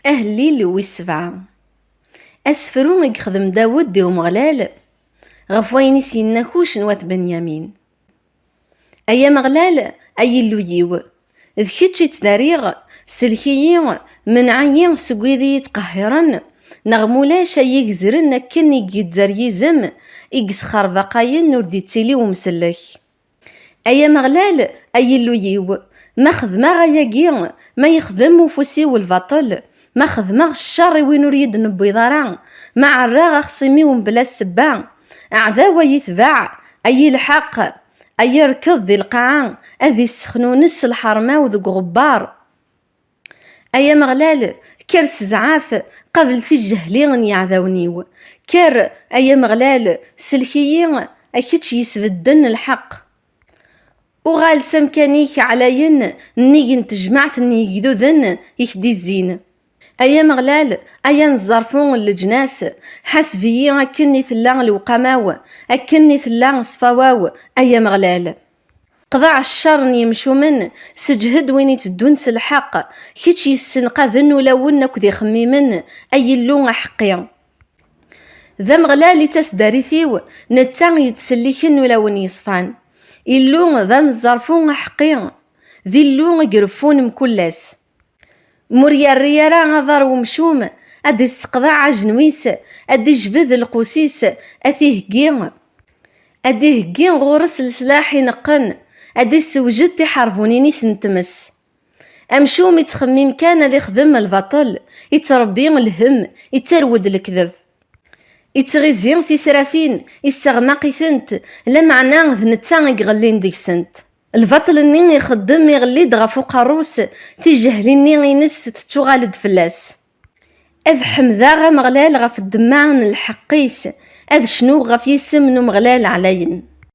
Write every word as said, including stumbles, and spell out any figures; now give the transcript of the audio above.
Ahellil wis sebɛa. Asefru i yexdem Dawed i Umeɣlal ɣef wayen i s-yenna Kuc n wat Benyamin. Ay Ameɣlal, ay Illu-yiw, d kečč i ttdariɣ, sellek-iyi, menɛ-iyi seg wid i yi-ttqehhiren, neɣ mulac ay igezren akken i yedder yizem i yesxerbaqayen ur d-ittili umsellek. Ay Ameɣlal, ay Illu-yiw, ma xedmeɣ ayagi, ma yexdem ufus-iw lbaṭel, ma xedmeɣ ccer i win ur yi-d-newwiḍ ara, ma ɛerraɣ axṣim-iw mebla ssebba, aɛdaw ay itbeɛ, ay ilḥeq, ay irkeḍ di lqaɛa, ad issexnunes lḥerma-w deg uɣebbar. Ay Ameɣlal, kker s zzɛaf, qabel tijehli n yiɛdawen-iw. Kker, ay Ameɣlal, sellek-iyi, a kečč yesbedden lḥeqq. Uɣal s amkan-ik ɛlayen, nnig n tejmaɛt n yigduden i k-d-izzin. Ay Ameɣlal, ay anezzarfu n leǧnas, ḥaseb-iyi akken i tella lewqama-w, akken i tella ṣṣfawa-w, ay Ameɣlal. Qḍeɛ ccer n yemcumen, seǧhed win iteddun s lḥeqq, kečč yessenqaden ulawen akked ixemmimen, ay Illu aḥeqqi. D Ameɣlal i d taseddarit-iw, netta yettselliken ulawen yeṣfan. Illu d anezzarfu aḥeqqi, d Illu i ireffun mkul ass. Ma ur yerri ara aḍar umcum, ad d-isseqḍeɛ ajenwi-s, ad d-ijbed lqus-is, ad t-iheggi, ad d-iheggi ɣur-s leslaḥ ineqqen, ad d-issewjed tiḥerbunin-is n tmes. Amcum ittxemmim kan ad ixdem lbaṭel, ittrebbi lhemm, ittarwed lekdeb. Ittɣizi tisrafin, isseɣmaq-itent, lameɛna d netta i iɣellin deg-sent. Lbaṭel-nni ixeddem iɣelli-d ɣef uqerru-s, tijehli-nni ines tettuɣal-d fell-as. Ad ḥemdeɣ Ameɣlal ɣef ddemma n lḥeqq-is, ad cnuɣ ɣef yisem n Umeɣlal ɛlayen.